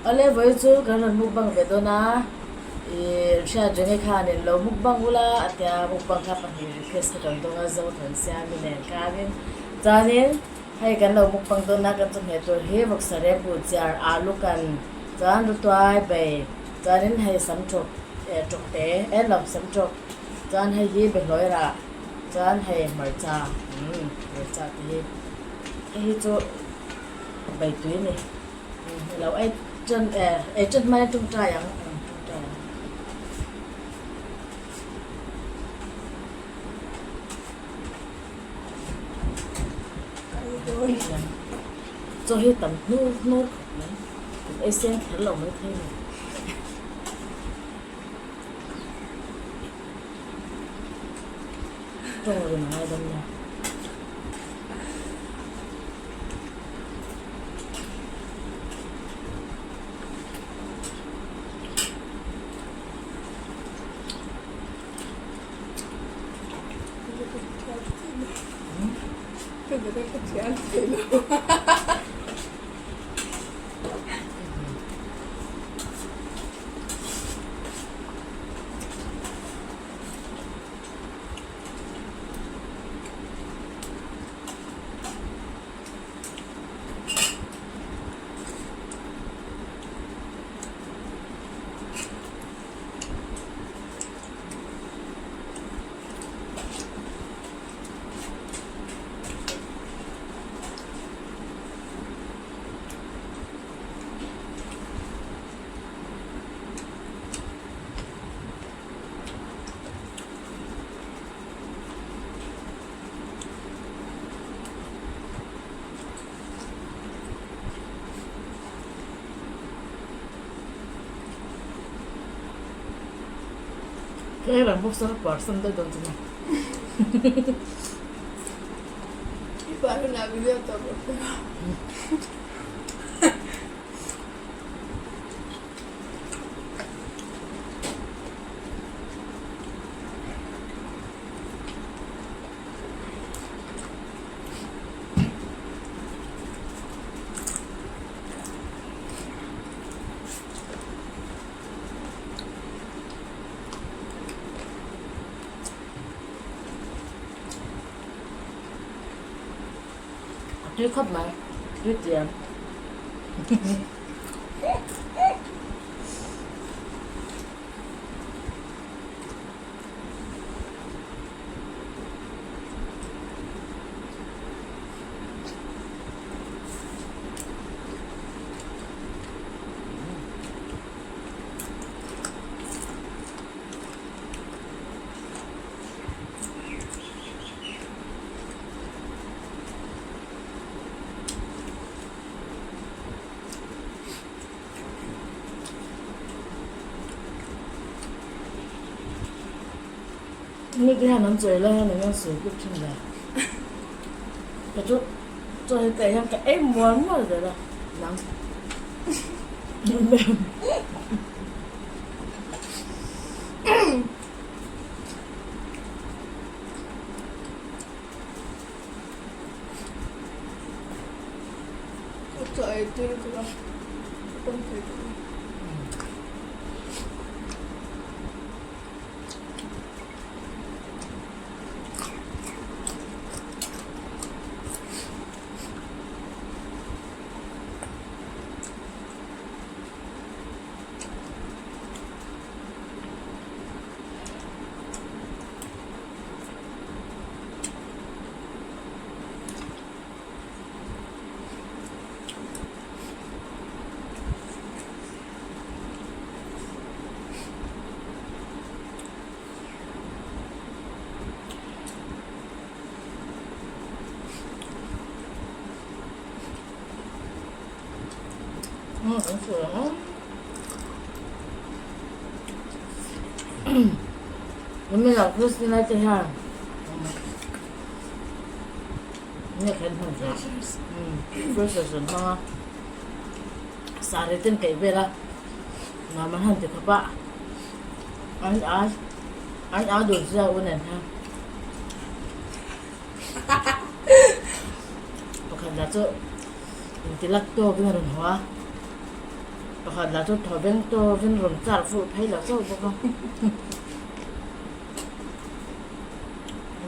Awle vawi chu kan rawn mukbang ve dawn a, ih Hriatrengi khanin lo mukbang ula a tia mukbang kha pahnih request kha kan dawng a Zothansiami nen khanin chuanin hei kan lo mukbang dawn a kan chawhmeh tur hi vawksa rep buh chiar alu kan chuan rutuai bei chuanin hei sam tawk eh tawk te eh lo sam tawk chuan hei hi behlawi rah chuan hei hmarcha umm hmarcha te hi hei hi chu bei tui a ni. Lo ei ṭan eh ei ṭan hmain a ṭawngṭai ang ṭawngṭai ang. Chaw hi tam hnur hnur khawp mai kan ei seng kher lo mai thei a ni. Ṭawng rin a ngai dawn nia. Ka ei rang bawk sawn a puar san daih dawn chu maw. I puar hunah video tawp rawh ka. A tui khawp mai, tui tiang. Mi te hian an chawi lai hian eng an sawi bik thin le. Ka chu chaw hi ka ei hian ka ei mual mual zel a nang. Chaw ei tui lutuk a, ka pawm thei tawh lo. Nimin ah Christina te hian nge khan hman ve process an hmang a saree ten kaih vel a nuam an han ti khawp a an a an a dun zia u nen hian pakhat lah chu inti lak tawkin a rawn haw a. Pakhat lah chu thaw veng tawkin rawn char fuh phei lo chauh bawk a.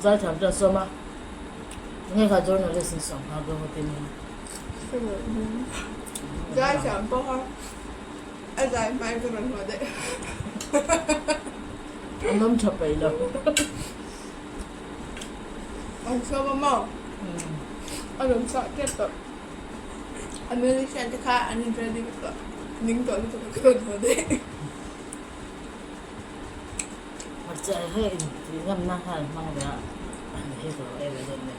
Zaithiam chuan sawm a, Nge kha journalist in sawm nghal dawn a ti nia. Zaithiam pawh a a zai hmain ka rawn haw daih. An awm tha peih lo. An sawm a maw? A rawn chhuah tep tawh. A musician te kha an in ready vek tawh. Ning tawh lutuk a ka rawn haw daih. Hmarcha hei in tih ngamna khan hmang ve a, hei ka lo ei ve dawn nia.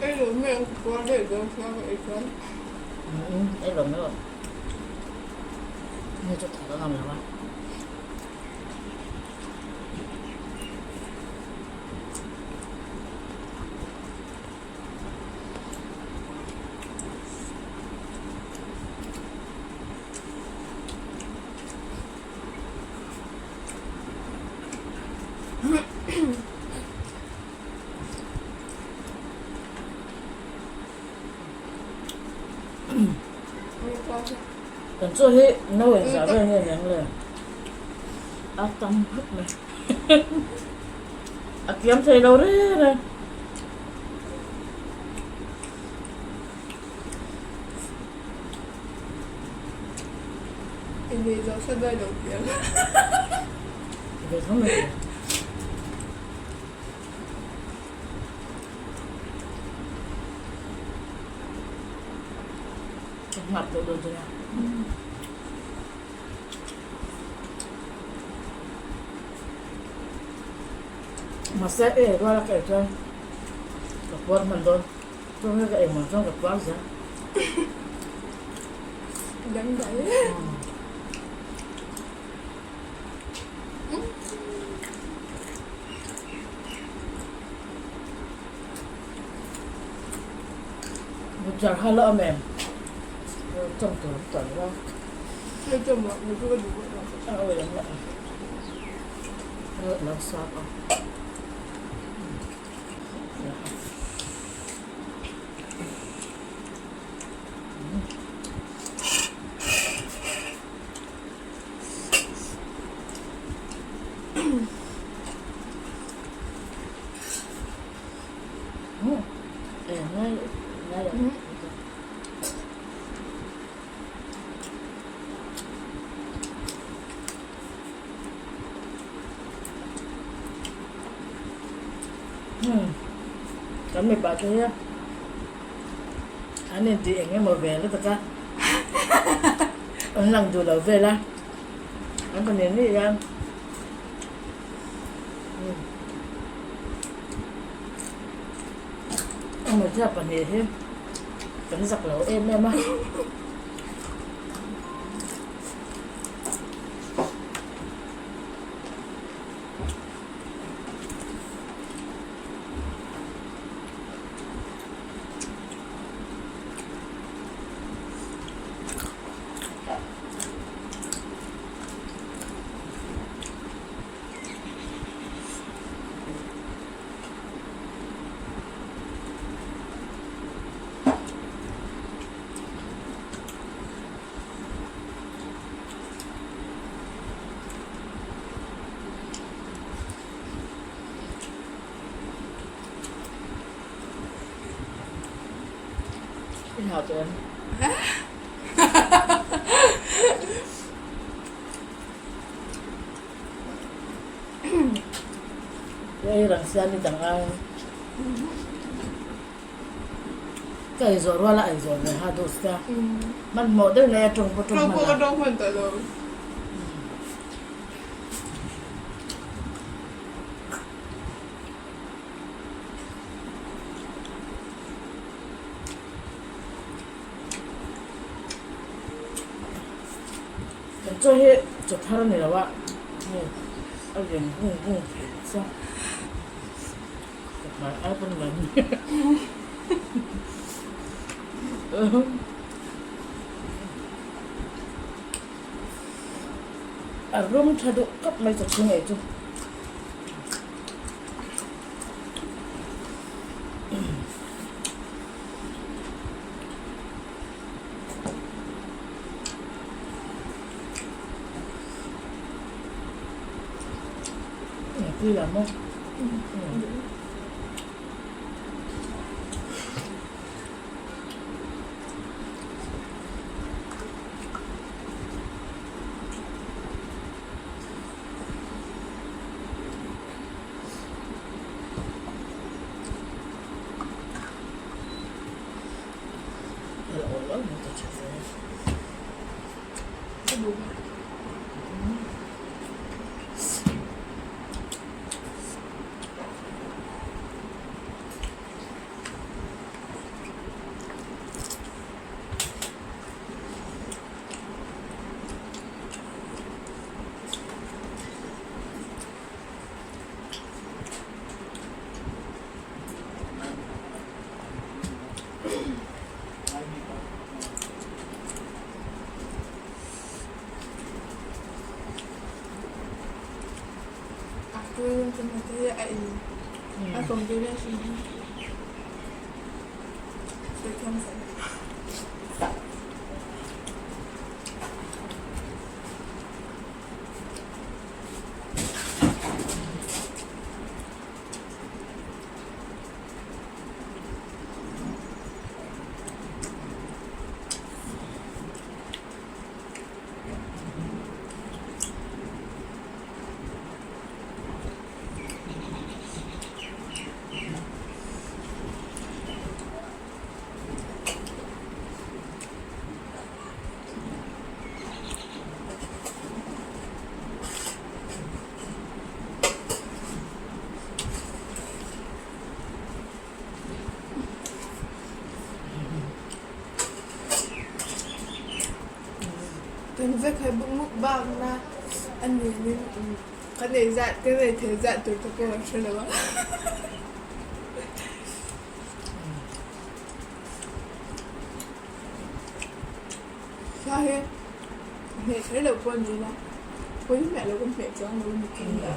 Ei lo mai ang ka puar daih dawn sia ka ei chuan. Ei lo mai aw. Hei chu tha ka ngam lo a. Kan chaw hi no engzah vel nge niang le? A tam khawp mai. A kiam thei lo reng reng. Inei zawh sa daih lo piang. Ve tho mai. Ka nghak tawh dawn che nia. Mahse e rual a ka ei chuan ka puar hman dawn. Chuan ka engmah chuan ka puar zel. Dangdai. Butcher kha la awm em? Chawm tur an tawlh lo. Hei chawm ah ni chu ka duh lo. A awi ang la. Lo sap a. Kan mipa te hi an intih eng emaw ve lutuk a, an lang duh lo vel a, an pa nen nih hian a hmeichhia pahnih hi kan zak lo em em a. I hlau tawh em? Ei rang siam i dang ai. Ka ei zawh rual a ei zawh ve ha duh sia. Hmanhmawh deuh nei a tawng pawh tawng hman a. Tawng pawh ka tawng hman tawh lo. Kan chaw hi chaw thar a ni lo a, hei a lian bung bung thei chiang. Ka hmai ai pawn la ni. A rum tha duh khawp mai chaw chhung ei chu. Tui la maw? Kan vek hai mukbang na a nin in kan ei zat kan ei thei zat tur te pawh an hre lo a. Sa hi hmeh kher loh pawh a ni la, pawi hmeh loh ka hmeh chuang lo a ni thin a.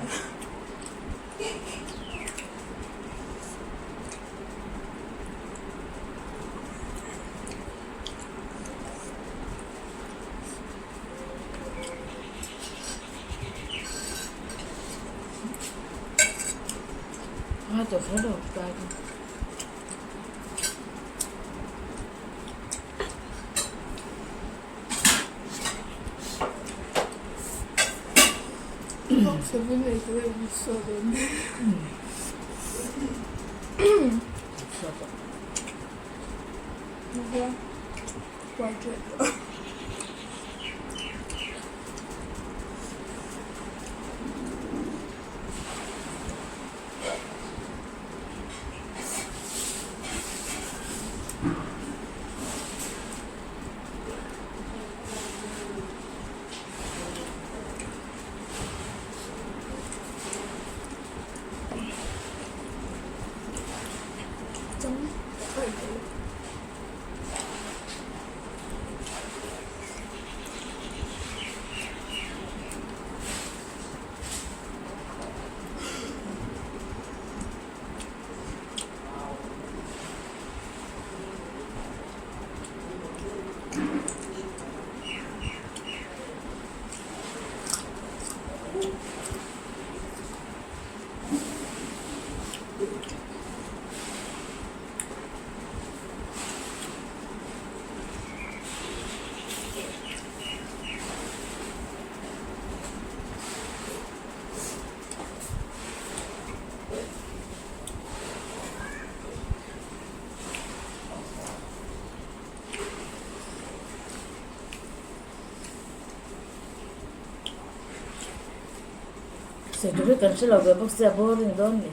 Sawi tur hi kan hre lo ve bawk sia boring dawn ni.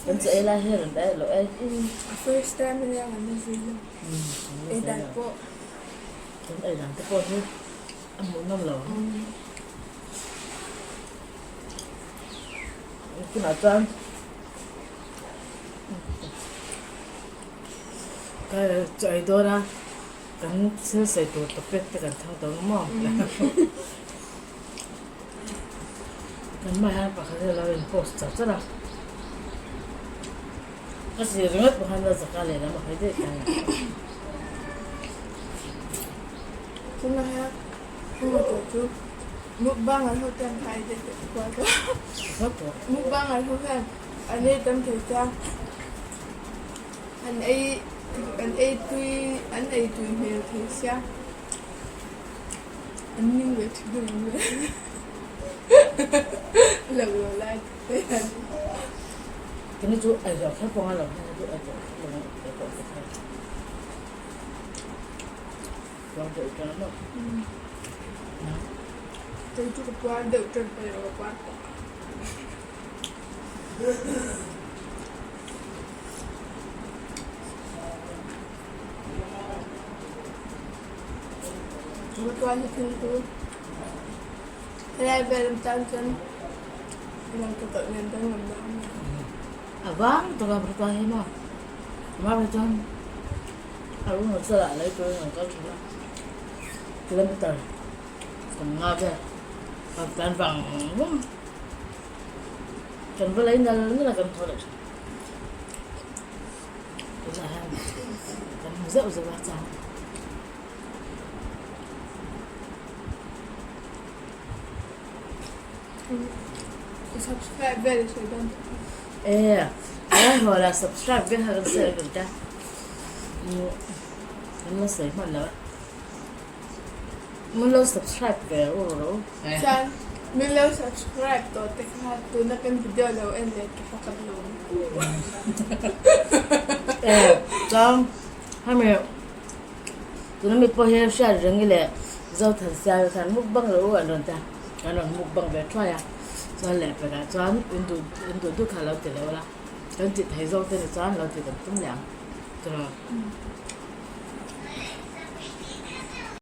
Kan chu ei lai hi a rawn dah lo e. First time ania kan la zui lo. Ei dan pawh. Kan ei dan te pawh hi a hmuhnawm lo. Tunah chuan ka chaw ei dawn a kan thil sawi tur topic te kan thang tawh ang maw? Kan hmaah hian pakhat hi a lo in post char char a, a zir ringawt pawh khan a zaka lehlam a hawi daih ta a ni. Tunah hian heng tur chu. Mukbang an ho ten kha i dei teh kual tawh. Mukbang an ho hian an ei tam thei sia. An ei an ei tui an ei tui hmel thei sia. An ning ve thin ang em le. Lo lo lai te hian. Kini chu ei zawh kher pawh ngai lo hian chu ei pawh kher lo ei pawh te kher. Puar deuh ṭan maw? Kei chu ka puar deuh ṭan pawh ni lo ka puar tawh. Ka tuar hi thil chu helai vel an tan chuan lang ta tawh nen danglam na a awm lo. A vang tak a ka tuar hi maw? Amah erawh chuan a room ah chalah lei turin an kal thin a, kilometer 5 vel kan tlan vang vang a, kan va lei nal nal a kan thaw leh thin. Tunah hian kan hmu zeuh zeuh a chang. Subscribe vel i sawi dawn tawh em? E, a haw la subscribe vel kha kan sawi reng ta. Kan la sawi hman lo a. Min lo subscribe ve u ro. Chuan min lo subscribe tawh te kha tuna kan video lo en leh te kha kan lawm. E, chuan hemi tuna mi pawh hi hriat reng i leh Zothansial khan mukbang lo u an rawn ti a. Kan rawn mukbang ve thuai a, chuan lehpekah chuan in duh in duh duh kha lo ti leh ula, kan tih thei zawk te ni chuan lo ti kan tum leh ang tiraw.